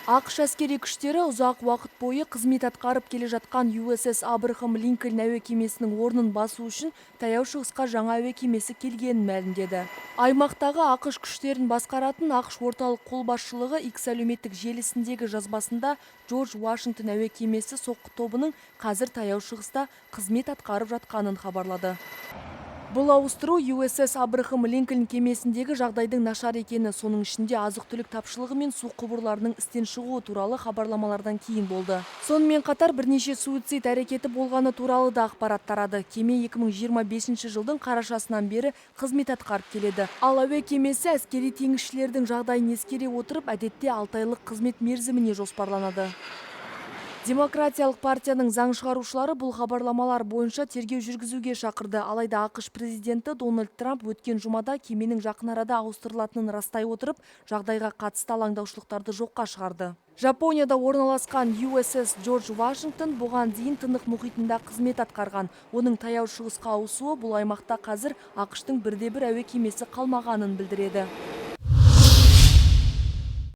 АҚШ әскери күштері ұзақ уақыт бойы қызмет атқарып келе жатқан USS Абрахам Линкольн әуе кемесінің орнын басу үшін Таяу Шығысқа жаңа әуе кемесі келгенін мәлімдеді. Аймақтағы АҚШ күштерін басқаратын АҚШ орталық қолбасшылығы X әлеуметтік желісіндегі жазбасында Джордж Вашингтон әуе кемесі соққы тобының қазір Таяу Шығыста қызмет атқарып жатқанын хабарлады. Бұл ауыстыру USS Абрахам Линкольн кемесіндегі жағдайдың нашар екені, соның ішінде азық-түлік тапшылығы мен су құбырларының істен шығуы туралы хабарламалардан кейін болды. Сонымен қатар бірнеше суицид әрекеті болғаны туралы да ақпарат тарады. Кеме 2025 жылдың қарашасынан бері қызмет атқарып келеді. Ал әуе кемесі әскери теңізшілердің жағдайын ескере отырып, әдетте 6 айлық қызмет мерзіміне жоспарланады. Демократиялық партияның заң шығарушылары бұл хабарламалар бойынша тергеу жүргізуге шақырды. Алайда АҚШ президенті Дональд Трамп өткен жұмада кеменің жақын арада ауыстырылатынын растай отырып, жағдайға қатысты алаңдаушылықтарды жоққа шығарды. Жапонияда орналасқан USS Джордж Вашингтон бұған дейін Тынық мұхитында қызмет атқарған. Оның Таяу Шығысқа ауысуы бұл аймақта қазір АҚШ-тың бірде бір әуе кемесі қалмағанын білдіреді.